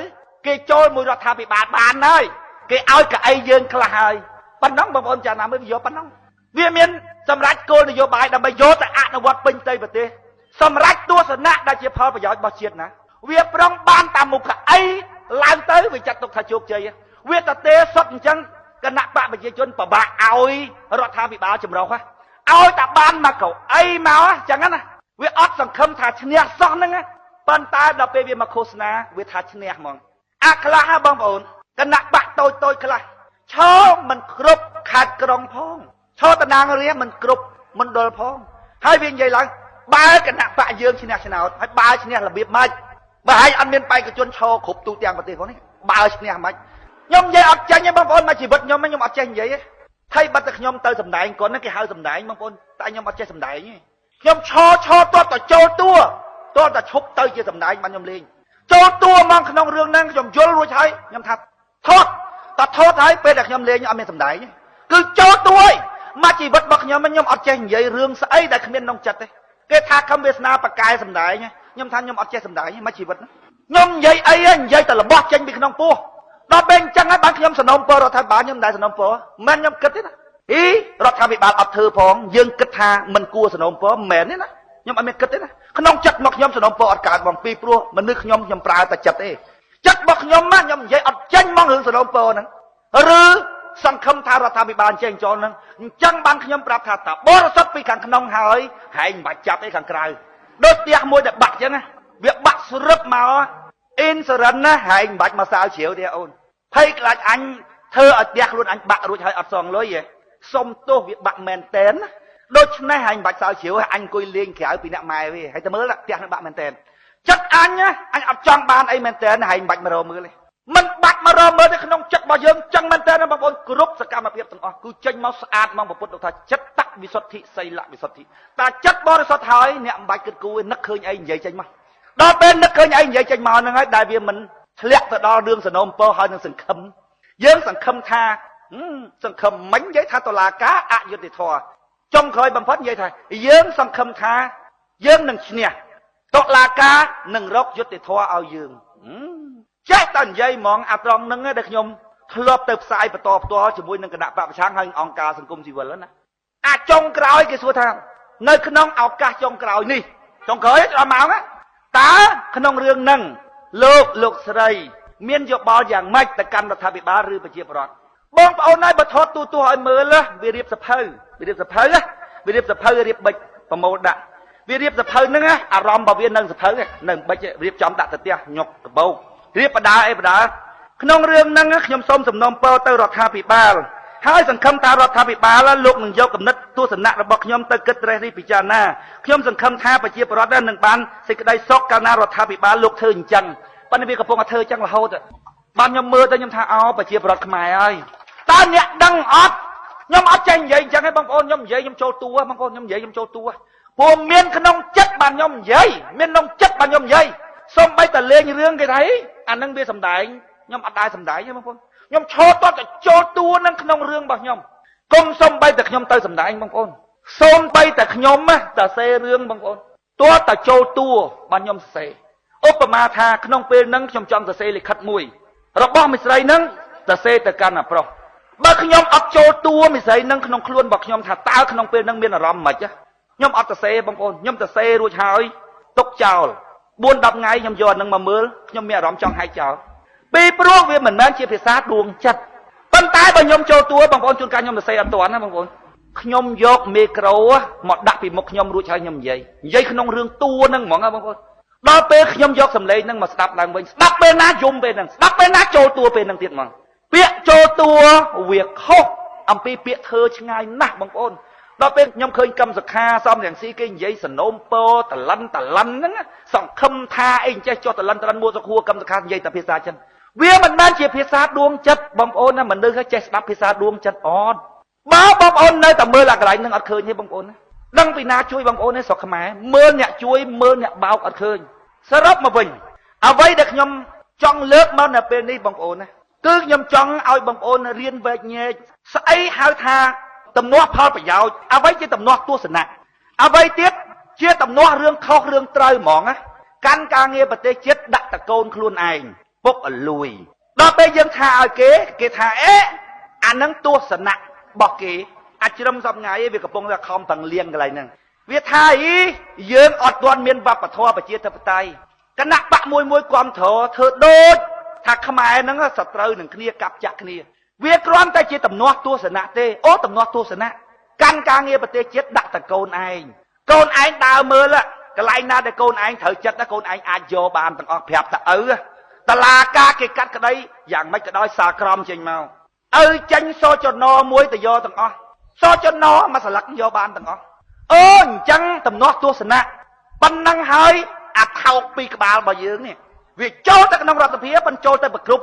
គេចូលមួយរដ្ឋាភិបាលបានហើយគេឲ្យកៅអីយើងខ្លះហើយប៉ុណ្ណឹងបងប្អូនចាណាមួយយកប៉ុណ្ណឹងវាមានសម្រាប់គោលនយោបាយដើម្បីយកទៅអនុវត្តពេញផ្ទៃប្រទេសសម្រាប់ទស្សនៈដែលជាផលប្រយោជន៍របស់ជាតិណាវាប្រុងបានតាមមុខកៅអីឡើងទៅវាចាត់ទុកថាជោគជ័យវាតទេសុទ្ធអញ្ចឹងគណៈបកប្រជាជនពិបាកឲ្យរដ្ឋាភិបាលចម្រុះឲ្យតែបានមកកៅអីមកអញ្ចឹងណាវាអត់សង្ឃឹមថាឈ្នះសោះហ្នឹងប៉ុន្តែដល់ពេលវាមកឃោសនាវាថាឈ្នះហ្មងអាខ្លះបងប្អូនគណៈបកតូចតូចខ្លះឈរមិនគ្រប់ខេត្តក្រុងផងឈរតំណាងរាស្ត្រមិនគ្រប់មណ្ឌលផងហើយវានិយាយឡើងបើគណៈបកយើងឈ្នះឆ្នោតហើយបើឈ្នះរបៀបម៉េចបើហើយអត់មានបេក្ខជនឈរគ្រប់ទូទាំងប្រទេសផងនេះបើឈ្នះម៉េចខ្ញុំនិយាយអត់ចេញទេបងប្អូនមកជីវិតខ្ញុំខ្ញុំអត់ចេះនិយាយទេថៃបាត់តែខ្ញុំទៅសម្ដែងគាត់ហ្នឹងគេហៅសម្ដែងបងប្អូនតែខ្ញុំអត់ចេះសម្ដែងទេខ្ញុំឈរឈរទាត់តែចូលតួទាត់តែឈប់ទៅជាសម្ដែងបានខ្ញុំលេងចូលតួមកក្នុងរឿងហ្នឹងខ្ញុំយល់រួចហើយខ្ញុំថាថតតែថតហើយពេលដែលខ្ញុំលេងអត់មានសម្ដែងទេគឺចូលតួឯងមកជីវិតរបស់ខ្ញុំខ្ញុំអត់ចេះនិយាយរឿងស្អីដែលគ្មានក្នុងចិត្តទេគេថាខំវាសនាបកែសម្ដែងខ្ញុំថាខ្ញុំអត់ចេះសម្ដែងទេមកជីវិតខ្ញុំនិយាយអីនិយាយតែរបស់ចេញពីក្នុងពោះដល់ពេលអញ្ចឹងហើយបានខ្ញុំសំណូមពររដ្ឋាភិបាលខ្ញុំមិនដែលសំណូមពរមិនខ្ញុំគិតទេណាអីរដ្ឋាភិបាលអត់ធ្វើផងយើងគិតថាមិនគួរសំណូមពរមិនមែនទេណាខ្ញុំអត់មានគិតទេណាក្នុងចិត្តមកខ្ញុំសំណូមពរអត់កើតបងពីព្រោះមនុស្សខ្ញុំខ្ញុំប្រើតែចិត្តទេចិត្តរបស់ខ្ញុំណាខ្ញុំនិយាយអត់ចេញមករឿងសំណូមពរហ្នឹងឬសង្ឃឹមថារដ្ឋាភិបាលចេញចូលហ្នឹងអញ្ចឹងបានខ្ញុំប្រាប់ថាតើបរិសុទ្ធពីខាងក្នុងហើយហែងមិនបាច់ចាប់អីខាងក្រៅដូចផ្ទះមួយដែលបាក់អញ្ចឹងណាវាបាក់ស្រឹបមកអ៊ីនសូរិនណាហែងមិនបាច់មកសាវជ្រាវទេអូនភ័យខ្លាចអញធ្វើឲ្យផ្ទះខ្លួនអញបាក់រួចហើយអត់សងលុយទេសុំទោសវាបាក់មែនតែនណាដូច្នេះហែងមិនបាច់សាវជ្រាវអញអង្គុយលេងក្រៅពីអ្នកម៉ែវាហើយទៅមើលផ្ទះនឹងបាក់មែនតែនចិត្តអញណាអញអត់ចង់បានអីមែនតែនហែងមិនបាច់មករកមើលទេមិនបាច់មករកមើលទេក្នុងចិត្តរបស់យើងចឹងមែនតែនបងប្អូនគ្រប់សកម្មភាពទាំងអស់គឺចេញមកស្អាតមកពុទ្ធថាចិត្តវិសុទ្ធិសីលវិសុទ្ធិតែចិត្តបរិសុទ្ធហើយអ្នកមិនបាច់គិតគូរនឹកឃើញអីនិយាយចេញមកដល់ពេលនឹកឃើញអីនិយាយចេញមកហ្នឹងហើយដែលវាមិនធ្លាក់ទៅដល់រឿងសំណូមពរហើយនឹងសង្ឃឹមយើងសង្ឃឹមថាសង្ឃឹមមិញនិយាយថាតុលាការអយុត្តិធម៌ចុងក្រោយបំផុតនិយាយថាយើងសង្ឃឹមថាយើងនឹងឈ្នះតុលាការនឹងរកយុត្តិធម៌ឲ្យយើងចេះតែនិយាយហ្មងអាត្រង់ហ្នឹងដែលខ្ញុំធ្លាប់ទៅផ្សាយបន្តផ្ទាល់ជាមួយនឹងគណៈបកប្រឆាំងហើយអង្គការសង្គមស៊ីវិលណាអាចុងក្រោយគេសួរថានៅក្នុងឱកាសចុងក្រោយនេះចុងក្រោយដល់ម៉ោងតើក្នុងរឿងហ្នឹងលោកស្រីមានយោបល់យ៉ាងម៉េចទៅកាន់រដ្ឋាភិបាលឬប្រជាពលរដ្ឋបងប្អូនហើយបើថតទូទស្សន៍ឲ្យមើលវារៀបសភៅវារៀបសភៅវារៀបសភៅរៀបបិចប្រមូលដាក់វារៀបសភៅហ្នឹងអារម្មណ៍របស់វានៅសភៅនៅបិចរៀបចំដាក់ទៅផ្ទះញុកកបោករៀបបដាអីបដាក្នុងរឿងហ្នឹងខ្ញុំសូមសំណូមពរទៅរដ្ឋាភិបាលហើយសង្ឃឹមថារដ្ឋាភិបាលលោកនឹងយកគំនិតទស្សនៈរបស់ខ្ញុំទៅគិតត្រេះរិះពិចារណាខ្ញុំសង្ឃឹមថាប្រជាពលរដ្ឋនឹងបានសេចក្តីសុខកាលណារដ្ឋាភិបាលលោកធ្វើអញ្ចឹងប៉ុន្តែវាកំពុងតែធ្វើអញ្ចឹងរហូតបានខ្ញុំមើលទៅខ្ញុំថាអោប្រជាពលរដ្ឋខ្មែរហើយតើអ្នកដឹងអត់ខ្ញុំអត់ចេះនិយាយអញ្ចឹងទេបងប្អូនខ្ញុំនិយាយខ្ញុំចូលតួបងប្អូនខ្ញុំនិយាយខ្ញុំចូលតួព្រោះមានក្នុងចិត្តបានខ្ញុំនិយាយមានក្នុងចិត្តបានខ្ញុំនិយាយសូម្បីតែលេងរឿងគេថាអានឹងវាសំដែងខ្ញុំអត់ដែរសំដែងទេបងប្អូនខ្ញុំឈរតតែចូលតួនឹងក្នុងរឿងរបស់ខ្ញុំកុំសំបីតែខ្ញុំទៅសំដែងបងប្អូនសូមបីតែខ្ញុំណាតែសេរឿងបងប្អូនតើតែចូលតួបានខ្ញុំសរសេរឧបមាថាក្នុងពេលហ្នឹងខ្ញុំចង់សរសេរលិខិតមួយរបស់មិស្រីហ្នឹងសរសេរទៅកាន់អាប្រុសបើខ្ញុំអត់ចូលតួមិស្រីហ្នឹងក្នុងខ្លួនរបស់ខ្ញុំថាតើក្នុងពេលហ្នឹងមានអារម្មណ៍ម៉េច ខ្ញុំអត់ទៅសេបងប្អូនខ្ញុំទៅសេរួចហើយទុកចោល4 10ថ្ងៃខ្ញុំយកអានឹងមកមើលខ្ញុំមានអារម្មណ៍ចង់ហែកចោលពីព្រោះវាមិនមែនជាភាសាដួងចិត្តប៉ុន្តែបើខ្ញុំចូលតួបងប្អូនជួនកាលខ្ញុំទៅសេអត់ទាន់ណាបងប្អូនខ្ញុំយកមីក្រូមកដាក់ពីមុខខ្ញុំរួចហើយខ្ញុំនិយាយក្នុងរឿងតួហ្នឹងហ្មងណាបងប្អូនដល់ពេលខ្ញុំយកសម្លេងហ្នឹងមកស្ដាប់ឡើងវិញស្ដាប់ពេលណាយំពេលហ្នឹងស្ដាប់ពេលណាចូលតួពេលហ្នឹងទៀតហ្មងពាក្យចូលតួវាខុសអំពីពាក្យធ្វើឆ្ងាយណាស់បងប្អូនដល់ពេលខ្ញុំឃើញកម្មសខាសំរងស៊ីគេនិយាយសនំពោតលិនតលិនហ្នឹងសង្ឃឹមថាអីចេះចុះតលិនតលិនមួសុខួរកម្មសខានិយាយតែភាសាចិនវាមិនមែនជាភាសាដួងចិត្តបងប្អូនណាមនុស្សចេះស្ដាប់ភាសាដួងចិត្តអត់បើបងប្អូននៅតែមើលអាកន្លែងហ្នឹងអត់ឃើញទេបងប្អូនណាដឹងពីណាជួយបងប្អូនទេស្រុកខ្មែរមើលអ្នកជួយមើលអ្នកបោកអត់ឃើញសរុបមកវិញអ្វីដែលខ្ញុំចង់លើកមកនៅពេលនេះបងប្អូនណាគឺខ្ញុំចង់ឲ្យបងប្អូនរៀនវែកញែកស្អីហៅថាទំនាស់ផលប្រយោជន៍អ្វីជាទំនាស់ទស្សនៈអ្វីទៀតជាទំនាស់រឿងខុសរឿងត្រូវហ្មងណាកាន់ការងារប្រទេសជាតិដាក់តកូនខ្លួនឯងពុកអលួយដល់ពេលយើងថាឲ្យគេគេថាអេអានឹងទស្សនៈរបស់គេអាចជ្រឹមសពថ្ងៃវាកំពុងតែខំប្រឹងលៀងកន្លែងហ្នឹងវាថាអីយើងអត់ទាន់មានវប្បធម៌ប្រជាធិបតេយ្យគណៈបកមួយមួយគ្រប់គ្រងធ្វើដូចថាខ្មែរហ្នឹងសត្រូវនឹងគ្នាកាប់ចាក់គ្នាវាគ្រាន់តែជាទំនាស់ទស្សនៈទេអូទំនាស់ទស្សនៈកាន់ការងារប្រទេសជាតិដាក់តកូនឯងកូនឯងដើរមើលកន្លែងណាដែលកូនឯងត្រូវចិត្តកូនឯងអាចយកបានទាំងអស់ប្រាប់តឪតឡាការគេកាត់ក្តីយ៉ាងម៉េចក៏ដោយសារក្រមចេញមកឪចេញសចនមួយទៅយកទាំងអស់សចនមួយស្លឹកយកបានទាំងអស់អូអញ្ចឹងទំនាស់ទស្សនៈប៉ុណ្ណឹងហើយអាថោកពីក្បាលរបស់យើងនេះវាចូលទៅក្នុងរដ្ឋសភាបញ្ចូលទៅប្រគ្រប់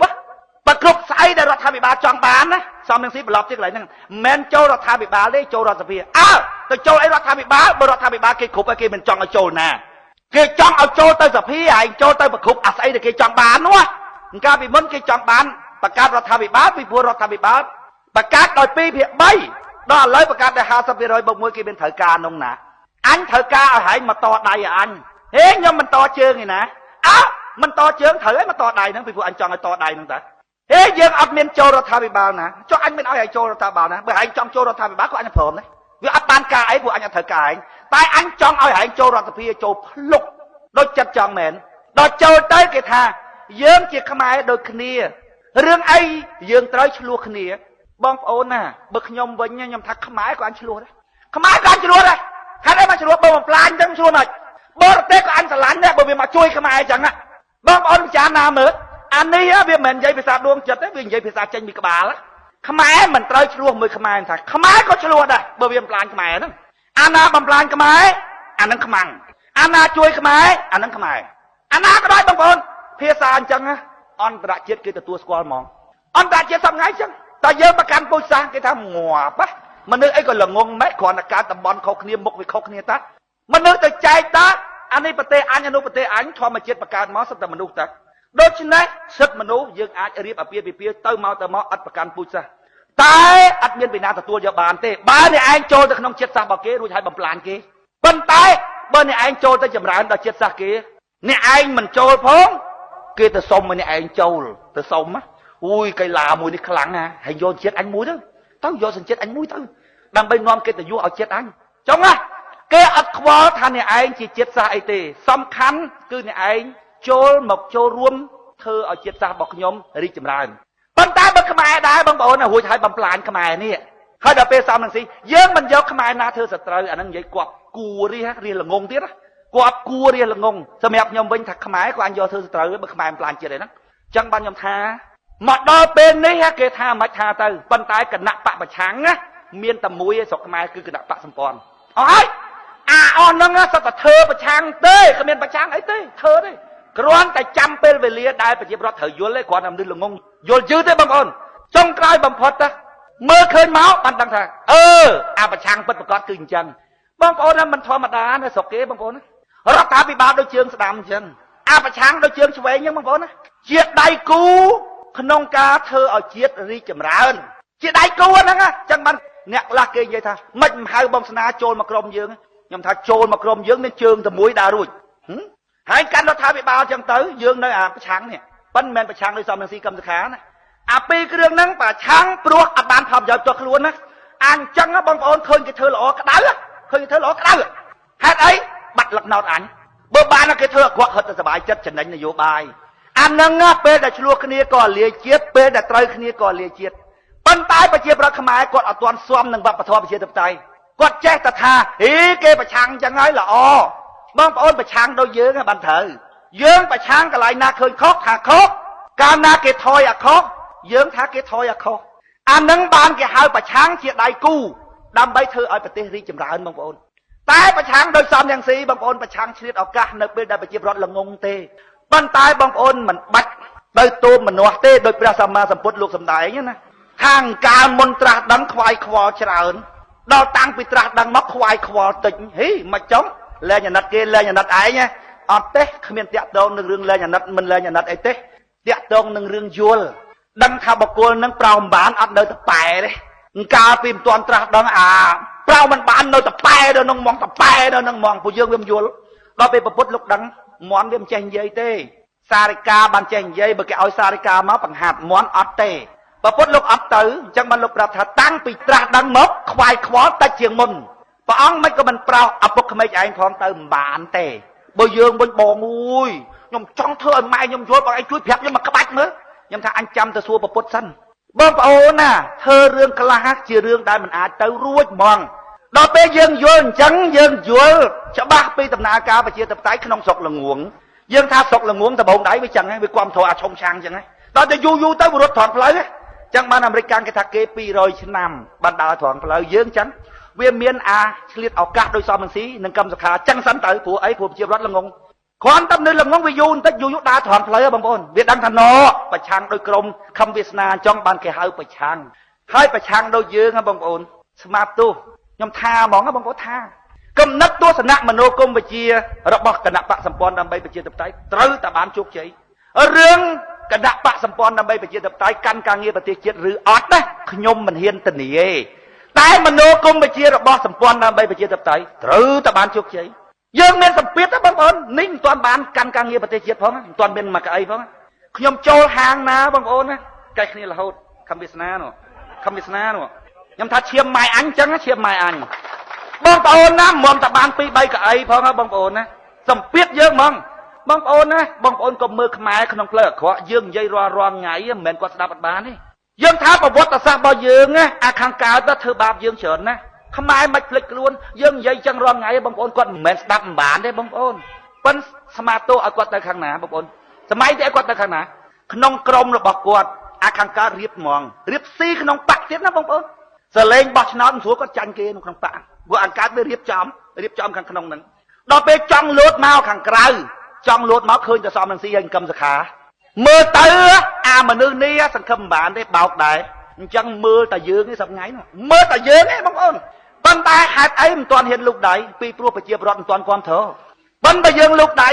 ប្រគ្រប់ស្អីដែលរដ្ឋាភិបាលចង់បានណាសំនឹងស៊ីប្រឡប់ទៀតកន្លែងហ្នឹងមិនមែនចូលរដ្ឋាភិបាលទេចូលរដ្ឋសភាអើទៅចូលអីរដ្ឋាភិបាលបើរដ្ឋាភិបាលគេគ្រប់ហើយគេមិនចង់ឲ្យចូលណាគេចង់ឲ្យចូលទៅសភាហើយចូលទៅប្រគ្រប់អាស្អីដែលគេចង់បាននោះកាលពីមុនគេចង់បានបង្កើតរដ្ឋាភិបាលពីព្រោះរដ្ឋាភិបាលបង្កើតដោយ2/3ដល់ឥឡូវបង្កើតได้50%បូក1គេមានត្រូវការនោះណាអញត្រូវការឲ្យហែងមកតដៃឲ្យអញហេខ្ញុំមិនតជើងឯណាអើមិនតជើងត្រូវឲ្យមកតដៃហ្នឹងពីព្រោះអញចង់ឲ្យតដៃហ្នឹងតាហេយើងអត់មានចូលរដ្ឋាភិបាលណាចុះអញមិនឲ្យឲ្យចូលរដ្ឋាភិបាលណាបើឯងចង់ចូលរដ្ឋាភិបាលក៏អញព្រមដែរវាអត់បានការអីព្រោះអញអត់ត្រូវការឯងតែអញចង់ឲ្យឯងចូលរដ្ឋសភាចូលភ្លុកដូចចិត្តចង់មែនដល់ចូលទៅគេថាយើងជាខ្មែរដូចគ្នារឿងអីយើងត្រូវឆ្លោះគ្នាបងប្អូនណាបើខ្ញុំវិញខ្ញុំថាខ្មែរក៏អញឆ្លោះដែរខ្មែរក៏អញឆ្លោះដែរហេតុអីមកឆ្លោះបើបំផ្លាញចឹងឆ្លោះមិនបរទេសក៏អញស្រឡាញ់ដែរបើវាមកជួយខ្មែរចឹងណាបងប្អូនពិចារណាមើលអានេះវាមិនមែននិយាយភាសាដួងចិត្តទេវានិយាយភាសាចេញពីក្បាលខ្មែរមិនត្រូវឆ្លោះមួយខ្មែរថាខ្មែរក៏ឆ្លោះដែរបើវាបំផ្លាញខ្មែរហ្នឹងអាណាបំផ្លាញខ្មែរអានឹងខ្មាំងអាណាជួយខ្មែរអានឹងខ្មែរអាណាក៏ដោយបងប្អូនភាសាអញ្ចឹងអន្តរជាតិគេទទួលស្គាល់ហ្មងអន្តរជាតិសប្ងៃអញ្ចឹងតែយើងប្រកាន់ពូជសាសន៍គេថាងាប់មនុស្សអីក៏ល្ងងម៉េចគ្រាន់តែការតំបន់ខុសគ្នាមុខវាខុសគ្នាតាមនុស្សទៅចែកតាអានេះប្រទេសអញអនុប្រទេសអញធម្មជាតិបង្កើតមកសុទ្ធតែមនុស្សតាដូច្នេះសិទ្ធិមនុស្សយើងអាចរៀបអាពាហ៍ពិពាហ៍ទៅមកទៅមកអត់ប្រកាន់ពូជសាសន៍តែអត់មានពីណាទទួលយកបានទេបើអ្នកឯងចូលទៅក្នុងជាតិសាសន៍របស់គេរួចហើយបំផ្លាញគេប៉ុន្តែបើអ្នកឯងចូលទៅចម្រើនដល់ជាតិសាសន៍គេអ្នកឯងមិនចូលផងគេទៅសុំឲ្យអ្នកឯងចូលទៅសុំអូយកីឡាមួយនេះខ្លាំងណាហើយយកជាតិអញមួយទៅទៅយកសញ្ជាតិអញមួយទៅដើម្បីនាំកិត្តិយសឲ្យជាតិអញចង់ណាគេអត់ខ្វល់ថាអ្នកឯងជាជាតិសាសន៍អីទេសំខាន់គឺអ្នកឯងចូលមកចូលរួមធ្វើឲ្យជាតិសាសន៍របស់ខ្ញុំរីកចម្រើនប៉ុន្តែបើខ្មែរដែរបងប្អូនរួចហើយបំផ្លាញខ្មែរនេះហើយដល់ពេលសំនឹងស៊ីយើងមិនយកខ្មែរណាធ្វើសត្រូវអានឹងនិយាយគប់គួររៀសល្ងងទៀតគប់គួររៀសល្ងងសម្រាប់ខ្ញុំវិញថាខ្មែរក៏អញយកធ្វើសត្រូវបើខ្មែរបំផ្លាញជាតិអីហ្នឹងអញ្ចឹងបានខ្ញុំថាមកដល់ពេលនេះគេថាមិនថាទៅប៉ុន្តែគណៈបកប្រឆាំងណាមានតែមួយឯស្រុកខ្មែរគឺគណៈបកសម្ព័ន្ធអស់ហើយអាអស់ហ្នឹងសុទ្ធតែធ្វើប្រឆាំងទេគ្មានប្រឆាំងអីទេធ្វើទេគ្រាន់តែចាំពេលវេលាដែលប្រជាពលរដ្ឋត្រូវយល់ទេគ្រាន់តែមនុស្សល្ងងយល់យឺតទេបងប្អូនចុងក្រោយបំផុតណាមើលឃើញមកបានដឹងថាអឺអាប្រឆាំងពិតប្រាកដគឺអញ្ចឹងបងប្អូនណាមិនធម្មតាណាស្រុកគេបងប្អូនណារដ្ឋាភិបាលដូចជើងស្ដាំអញ្ចឹងអាប្រឆាំងដូចជើងឆ្វេងអញ្ចឹងបងប្អូនណាជាដៃគូក្នុងការធ្វើឲ្យជាតិរីកចម្រើនជាដៃគូហ្នឹងអញ្ចឹងបានអ្នកខ្លះគេនិយាយថាមិនមិនហៅបងស្នាចូលមកក្រុមយើងខ្ញុំថាចូលមកក្រុមយើងមានជើងតែមួយដើររួចហើយកាន់រដ្ឋាភិបាលអញ្ចឹងទៅយើងនៅអាប្រឆាំងនេះប៉ុន្តែមិនមែនប្រឆាំងដោយសំរងស៊ីកម្មសខាណាអាពីរគ្រឿងហ្នឹងប្រឆាំងព្រោះអត់បានផលប្រយោជន៍ផ្ទាល់ខ្លួនណាអញ្ចឹងបងប្អូនឃើញគេធ្វើល្អក្តៅឃើញគេធ្វើល្អក្តៅ ហេតុអីបាត់លឹកណោតអញបើបានគេធ្វើអាក្រក់ហិតតែសบายចិត្តចំណេញនយោបាយអានឹងពេលដែលឆ្លោះគ្នាក៏លាជាតិពេលដែលត្រូវគ្នាក៏លាជាតិប៉ុន្តែប្រជាប្រដ្ឋខ្មែរគាត់អត់ទាន់ស៊ាំនឹងវប្បធម៌ប្រជាធិបតេយ្យគាត់ចេះតែថាហីគេប្រឆាំងចឹងហើយល្អបងប្អូនប្រឆាំងដូចយើងបានត្រូវយើងប្រឆាំងកន្លែងណាឃើញខុសថាខុសកាលណាគេថយអាខុសយើងថាគេថយអាខុសអានឹងបានគេហៅប្រឆាំងជាដៃគូដើម្បីធ្វើឲ្យប្រទេសរីកចម្រើនបងប្អូនតែប្រឆាំងដោយសំយ៉ាងស៊ីបងប្អូនប្រឆាំងឆ្លៀតឱកាសនៅពេលដែលប្រជាប្រដ្ឋល្ងងទេប៉ុន្តែបងប្អូនមិនបាច់ទៅទោមមនាស់ទេដោយព្រះសម្មាសម្ពុទ្ធលោកសម្ដែងណាខាងកាលមុនត្រាស់ដឹងខ្វាយខ្វល់ច្រើនដល់តាំងពីត្រាស់ដឹងមកខ្វាយខ្វល់តិចហីមិនចង់លែងអាណិតគេលែងអាណិតឯងអត់ទេគ្មានតាក់ទងនឹងរឿងលែងអាណិតមិនលែងអាណិតអីទេតាក់ទងនឹងរឿងយល់ដឹងថាបុគ្គលនឹងប្រោមបានអត់នៅតប៉ែទេកាលពីមិនទាន់ត្រាស់ដឹងអាប្រោមមិនបាននៅតប៉ែដល់នឹងហ្មងតប៉ែដល់នឹងហ្មងពួកយើងវាមិនយល់ដល់ពេលពុទ្ធលោកដឹងមន់វាមិនចេះនិយាយទេសារិកាបានចេះនិយាយបើគេឲ្យសារិកាមកបង្ហាត់មន់អត់ទេពុទ្ធលោកអត់ទៅអញ្ចឹងបានលោកប្រាប់ថាតាំងពីត្រាស់ដឹងមកខ្វាយខ្វល់តិចជាងមុនព្រះអង្គមិនក៏មិនប្រោសឪពុកក្មេកឯងផងទៅមិនបានទេបើយើងវិញបងអើយខ្ញុំចង់ធ្វើឲ្យម៉ែខ្ញុំយល់បងឯងជួយប្រាប់ខ្ញុំមកក្បាច់មើលខ្ញុំថាអញចាំទៅសួរពុទ្ធសិនបងប្អូនណាធ្វើរឿងខ្លះជារឿងដែលមិនអាចទៅរួចហ្មងដល់ពេលយើងយល់អញ្ចឹងយើងយល់ច្បាស់ពីដំណើរការប្រជាធិបតេយ្យក្នុងស្រុកល្ងងយើងថាស្រុកល្ងងដំបូងដៃវាចឹងហ្នឹងវាគាំទ្រអាឆុងឆាងចឹងហ្នឹងដល់តែយូរយូរទៅវារត់ត្រង់ផ្លូវចឹងបានអាមេរិកកាំងគេថាគេ200ឆ្នាំបានដើរត្រង់ផ្លូវយើងចឹងវាមានអាឆ្លៀតឱកាសដោយសំរងស៊ីនិងកម្មសុខាចឹងសិនទៅព្រោះអីព្រោះប្រជារដ្ឋល្ងងគ្រាន់តែនៅល្ងងវាយូរបន្តិចយូរយូរដើរត្រង់ផ្លូវបងប្អូនវាដឹងថាណប្រឆាំងដោយក្រុមខំវាសនាចង់បានគេហៅប្រឆាំងហើយប្រឆាំងដូចយើងហ៎បងប្អូនស្មាតទោសខ្ញុំថាហ្មងបងប្អូនថាកំណត់ទស្សនៈមនោគមវិជ្ជារបស់គណៈបកសម្ព័ន្ធដើម្បីប្រជាធិបតេយ្យត្រូវតែបានជោគជ័យរឿងគណៈបកសម្ព័ន្ធដើម្បីប្រជាធិបតេយ្យកាន់ការងារប្រទេសជាតិឬអត់ណាខ្ញុំមិនហ៊ានធានាទេតែមនោគមវិជ្ជារបស់សម្ព័ន្ធដើម្បីប្រជាធិបតេយ្យត្រូវតែបានជោគជ័យយើងមានសម្ពាធណាបងប្អូននេះមិនទាន់បានកាន់ការងារប្រទេសជាតិផងមិនទាន់មានមកកៅអីផងខ្ញុំចូលហាងណាបងប្អូនណាកែគ្នារហូតខំវាសនានោះខំវាសនានោះខ្ញុំថាឈាមម៉ែអញចឹងឈាមម៉ែអញបងប្អូនណាមុំតែបាន2 3កៅអីផងណាបងប្អូនណាសម្ពាធយើងហ្មងបងប្អូនណាបងប្អូនកុំមើលខ្មែរក្នុងផ្លូវអាក្រក់យើងនិយាយរាល់ថ្ងៃមិនមែនគាត់ស្ដាប់អត់បានទេយើងថាប្រវត្តិសាស្ត្ររបស់យើងណាអាខាងកើតទៅធ្វើបាបយើងច្រើនណាខ្មែរមិនភ្លេចខ្លួនយើងនិយាយចឹងរាល់ថ្ងៃបងប្អូនគាត់មិនមែនស្ដាប់មិនបានទេបងប្អូនប៉ិនស្មាតោឲ្យគាត់ទៅខាងណាបងប្អូនសម័យទេឲ្យគាត់ទៅខាងណាក្នុងក្រមរបស់គាត់អាខាងកើតរៀបហ្មងរៀបស៊ីក្នុងបាក់ទៀតណាបងប្អូនសលេងបោះឆ្នោតមិនស្រួលគាត់ចាញ់គេក្នុងបាក់ព្រោះអាកើតវារៀបចំខាងក្នុងហ្នឹងដល់ពេលចង់លោតមកខាងក្រៅចង់លោតមកឃើញតែសំរងស៊ីហើយកឹមសខាមើលទៅអាមនុស្សនេះសង្ឃឹមមិនបានទេបោកដែរអញ្ចឹងមើលតែយើងឯងសប្ងៃនោះមើលតែយើងឯងបងប្អូនប៉ុន្តែហេតុអីមិនទាន់ហ៊ានលូកដៃពីព្រោះប្រជាពលរដ្ឋមិនទាន់គាំទ្រប៉ុន្តែយើងលូកដៃ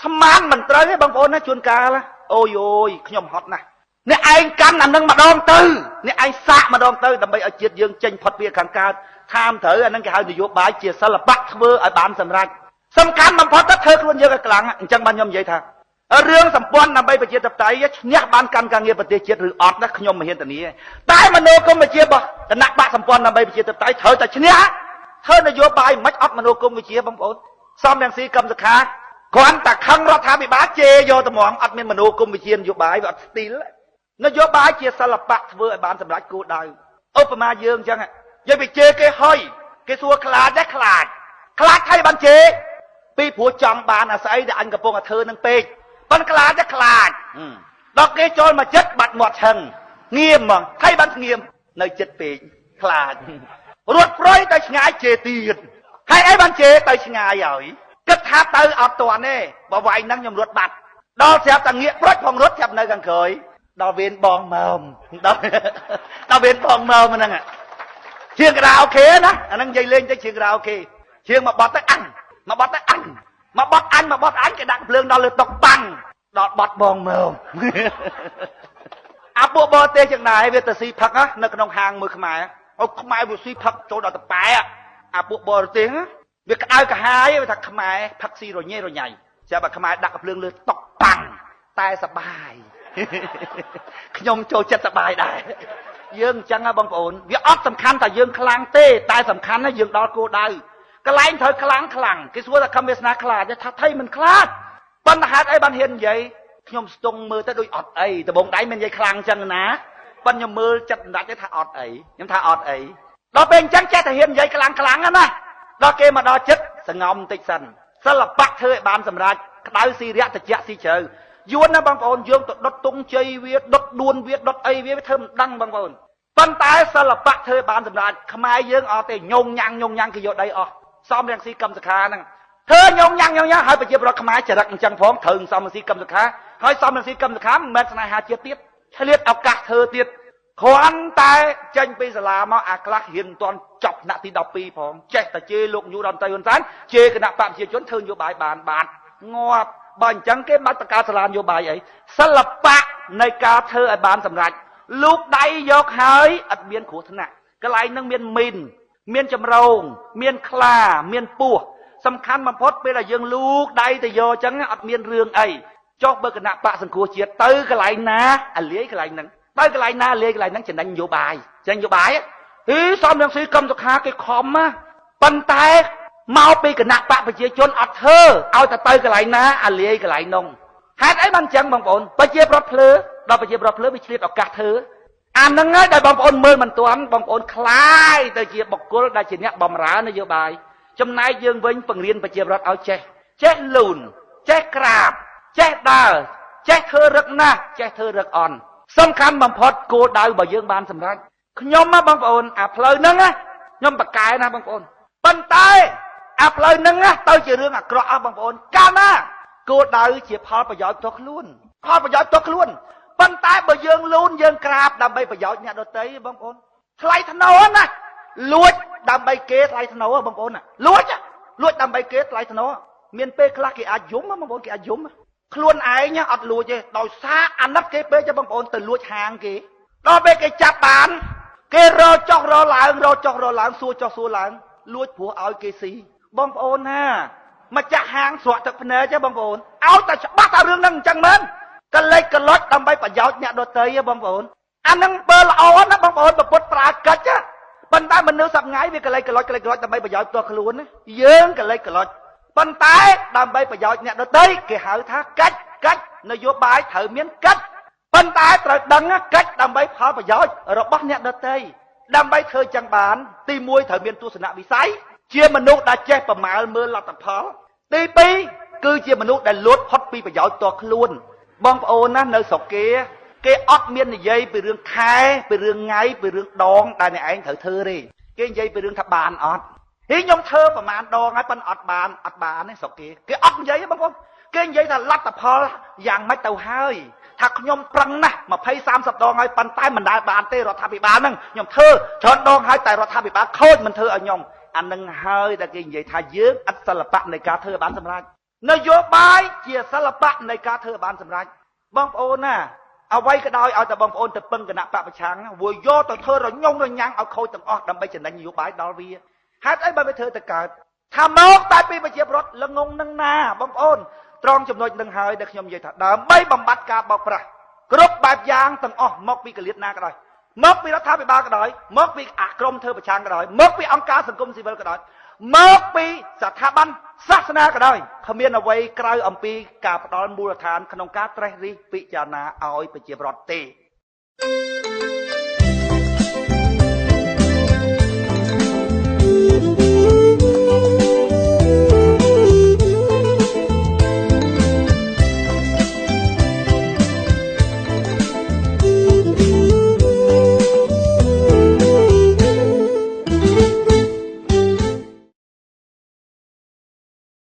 ស្មានមិនត្រូវទេបងប្អូនណាជួនកាលអូយអូយខ្ញុំហត់ណាស់អ្នកឯងកាន់អានឹងម្ដងទៅអ្នកឯងសាកម្ដងទៅដើម្បីឲ្យជាតិយើងចេញផុតពីខាងកើតថាមត្រូវអានឹងគេហៅនយោបាយជាសិល្បៈធ្វើឲ្យបានសម្រេចសំខាន់បំផុតទៅធ្វើខ្លួនយើងឲ្យខ្លាំងអញ្ចឹងបានខ្ញុំនិយាយថារឿងសម្ព័ន្ធដើម្បីប្រជាធិបតេយ្យឈ្នះបានកាន់ការងារប្រទេសជាតិឬអត់ណាខ្ញុំមិនហ៊ានធានាតែមនោគមវិជ្ជារបស់គណៈបកសម្ព័ន្ធដើម្បីប្រជាធិបតេយ្យត្រូវតែឈ្នះធ្វើនយោបាយមិនអត់មនោគមវិជ្ជាបងប្អូនសំរងស៊ីកម្មសុខាគ្រាន់តែខឹងរដ្ឋាភិបាលជេរយកត្មងអត់មានមនោគមវិជ្ជានយោបាយវាអត់ស្ទីលនយោបាយជាសិល្បៈធ្វើឲ្យបានសម្រេចគោលដៅឧបមាយើងអញ្ចឹងយើងไปជេរគេហុយគេសួរខ្លាចដែរខ្លាចខ្លាចហើយបានជេរពីព្រោះចង់បានអាស្អីដែលអញកំពុងតែធ្វើនឹងពេកប៉ុនខ្លាចទេខ្លាចដល់គេចូលមកចិត្តបាត់មាត់ឆឹងងៀមហ្មងថៃបានងៀមនៅចិត្តពេកខ្លាចរត់ប្រយទៅឆ្ងាយជេរទៀតហើយអីបានជេរទៅឆ្ងាយហើយគិតថាទៅអត់ទាន់ទេបើវាយហ្នឹងខ្ញុំរត់បាត់ដល់ស្រាប់តែងាកប្រុចផងរត់ស្រាប់នៅខាងក្រោយដល់វេនបងមើមដល់វេនបងមើមហ្នឹងជាងការ៉ាអូខេណាអាហ្នឹងនិយាយលេងទៅជាងការ៉ាអូខេជាងមកបត់ទៅអញមកបត់ទៅអញមកបត់អញមកបត់អញគេដាក់ភ្លើងដល់លើតុបាំងដល់បត់បងមើមអាពួកបរទេសចឹងដែរវាទៅស៊ីផឹកនៅក្នុងហាងមួយខ្មែរអូខ្មែរវាស៊ីផឹកចូលដល់តប៉ែអាពួកបរទេសវាក្តៅកាហាយវាថាខ្មែរផឹកស៊ីរញ៉េរញ៉ៃស្រាប់តែខ្មែរដាក់ភ្លើងលើតុបាំងតែសបាយខ្ញុំចូលចិត្តសបាយដែរយើងអញ្ចឹងណាបងប្អូនវាអត់សំខាន់តែយើងខ្លាំងទេតែសំខាន់ណាយើងដល់គោលដៅ កន្លែងត្រូវខ្លាំងខ្លាំងគេសួរថាខំវាសនាខ្លាចថាថៃមិនខ្លាចប៉ុន្តែហេតុអីបានហ៊ាននិយាយខ្ញុំស្ទង់មើលទៅដូចអត់អីដបងដៃមិននិយាយខ្លាំងចឹងណាប៉ុន្តែខ្ញុំមើលចិត្តសម្ដេចថាអត់អីខ្ញុំថាអត់អីដល់ពេលអញ្ចឹងចេះតែហ៊ាននិយាយខ្លាំងខ្លាំងណាដល់គេមកដល់ចិត្តសងំបន្តិចសិនសិល្បៈធ្វើឲ្យបានសម្រេចក្តៅស៊ីរៈត្រជាក់ស៊ីជ្រៅយួនណាបងប្អូនយើងទៅដុតទង់ជ័យវាដុតដួនវាដុតអីវាធ្វើមិនដឹងបងប្អូនប៉ុន្តែសិល្បៈធ្វើបានសម្រេចខ្មែរយើងអត់ទេញងញ៉ាំងញងញ៉ាំងគេយកដីអស់សំរងស៊ីកម្មសខាហ្នឹងធ្វើញងញ៉ាំងញងញ៉ាំងហើយប្រជាពលរដ្ឋខ្មែរចរិតអញ្ចឹងផងត្រូវសំរងស៊ីកម្មសខាហើយសំរងស៊ីកម្មសខាមិនមែនស្នេហាជាតិទៀតឆ្លៀតឱកាសធ្វើទៀតគ្រាន់តែចេញពីសាលាមកអាខ្លះរៀនមិនទាន់ចប់ថ្នាក់ទី12ផងចេះតែជេរលោកនាយករដ្ឋមន្ត្រីហ៊ុនសែនជេរគណៈបកប្រជាជនធ្វើនយោបាយបានបាទងាប់បើអញ្ចឹងគេបាច់បង្កើតសាលានយោបាយអីសិល្បៈនៃការធ្វើឲ្យបានសម្រេចលូកដៃយកហើយអត់មានគ្រោះថ្នាក់កន្លែងហ្នឹងមានមីនមានចម្រោងមានខ្លាមានពស់សំខាន់បំផុតពេលដែលយើងលូកដៃទៅយកអញ្ចឹងអត់មានរឿងអីចុះបើគណៈបកសង្គ្រោះជាតិទៅកន្លែងណាអាលាយកន្លែងហ្នឹងទៅកន្លែងណាលាយកន្លែងហ្នឹងចំណេញនយោបាយចេញនយោបាយហីសំរងស៊ីកម្មសុខាគេខំណាប៉ុន្តែមកពីគណៈបកប្រជាជនអត់ធ្វើឲ្យតែទៅកន្លែងណាអាលាយកន្លែងនោះហេតុអីបានអញ្ចឹងបងប្អូនប្រជាប្រដ្ឋភ្លើដល់ប្រជាប្រដ្ឋភ្លើវាឆ្លៀតឱកាសធ្វើអាហ្នឹងហើយដែលបងប្អូនមើលមិនទាន់បងប្អូនខ្លាយទៅជាបុគ្គលដែលជាអ្នកបំរើនយោបាយចំណែកយើងវិញបង្រៀនប្រជាប្រដ្ឋឲ្យចេះចេះលូនចេះក្រាបចេះដើរចេះធ្វើរឹកណាស់ចេះធ្វើរឹកអន់សំខាន់បំផុតគោលដៅបើយើងបានសម្រេចខ្ញុំណាបងប្អូនអាផ្លូវហ្នឹងណាខ្ញុំបកកែណាបងប្អូនប៉ុន្តែអាផ្លូវហ្នឹងណាទៅជារឿងអាក្រក់អស់បងប្អូនកាលណាគោលដៅជាផលប្រយោជន៍ផ្ទាល់ខ្លួនផលប្រយោជន៍ផ្ទាល់ខ្លួនប៉ុន្តែបើយើងលូនយើងក្រាបដើម្បីប្រយោជន៍អ្នកដទៃបងប្អូនថ្លៃថ្នូរណាលួចដើម្បីគេថ្លៃថ្នូរបងប្អូនលួចលួចដើម្បីគេថ្លៃថ្នូរមានពេលខ្លះគេអាចយំបងប្អូនគេអាចយំខ្លួនឯងអត់លួចទេដោយសារអាណិតគេពេកបងប្អូនទៅលួចហាងគេដល់ពេលគេចាប់បានគេរកចុះរកឡើងរកចុះរកឡើងសួរចុះសួរឡើងលួចព្រោះឲ្យគេស៊ីបងប្អូនណាម្ចាស់ហាងស្រក់ទឹកភ្នែកទេបងប្អូនឲ្យតែច្បាស់ថារឿងហ្នឹងអញ្ចឹងមែនកលេចកលុចដើម្បីប្រយោជន៍អ្នកដទៃបងប្អូនអាហ្នឹងបើល្អណាបងប្អូនប្រពុតប្រើកិច្ចប៉ុន្តែមនុស្សសប្ងៃវាកលេចកលុចកលេចកលុចដើម្បីប្រយោជន៍ផ្ទាល់ខ្លួនយើងកលេចកលុចប៉ុន្តែដើម្បីប្រយោជន៍អ្នកដទៃគេហៅថាកិច្ចកិច្ចនយោបាយត្រូវមានកិច្ចប៉ុន្តែត្រូវដឹងកិច្ចដើម្បីផលប្រយោជន៍របស់អ្នកដទៃដើម្បីធ្វើចឹងបានទី1ត្រូវមានទស្សនវិស័យជាមនុស្សដែលចេះប្រមាលមើលលទ្ធផលទី2គឺជាមនុស្សដែលលួចផុតពីប្រយោជន៍ផ្ទាល់ខ្លួនបងប្អូនណានៅស្រុកគេគេអត់មាននិយាយពីរឿងខែពីរឿងថ្ងៃពីរឿងដងដែលអ្នកឯងត្រូវធ្វើទេគេនិយាយពីរឿងថាបានអត់ហីខ្ញុំធ្វើប្រហែលដងហើយប៉ុន្តែអត់បានអត់បានទេស្រុកគេគេអត់និយាយទេបងប្អូនគេនិយាយថាលទ្ធផលយ៉ាងម៉េចទៅហើយថាខ្ញុំប្រឹងណាស់20 30ដងហើយប៉ុន្តែមិនដែលបានទេរដ្ឋាភិបាលហ្នឹងខ្ញុំធ្វើច្រើនដងហើយតែរដ្ឋាភិបាលខូចមិនធ្វើឲ្យខ្ញុំអានឹងហើយដែលគេនិយាយថាយើងអត់សិល្បៈនៃការធ្វើឲ្យបានសម្រេចនយោបាយជាសិល្បៈនៃការធ្វើឲ្យបានសម្រេចបងប្អូនណាអ្វីក៏ដោយឲ្យតែបងប្អូនទៅពឹងគណៈបកប្រឆាំងវាយកទៅធ្វើរញងរញ៉ាំងឲ្យខូចទាំងអស់ដើម្បីចំណេញនយោបាយដល់វាហេតុអីបើវាធ្វើទៅកើតថាមកតែពីប្រជាពលរដ្ឋល្ងងនឹងណាបងប្អូនត្រង់ចំណុចនឹងហើយដែលខ្ញុំនិយាយថាដើម្បីបំបត្តិការបោកប្រាស់គ្រប់បែបយ៉ាងទាំងអស់មកពីកលៀតណាក៏ដោយមកពីរដ្ឋាភិបាលក៏ដោយមកពីអាក្រមធ្វើប្រឆាំងក៏ដោយមកពីអង្គការសង្គមស៊ីវិលក៏ដោយមកពីស្ថាប័នសាសនាក៏ដោយគ្មានអ្វីក្រៅអំពីការផ្ដល់មូលដ្ឋានក្នុងការត្រេះរិះពិចារណាឲ្យប្រជាពលរដ្ឋទេ។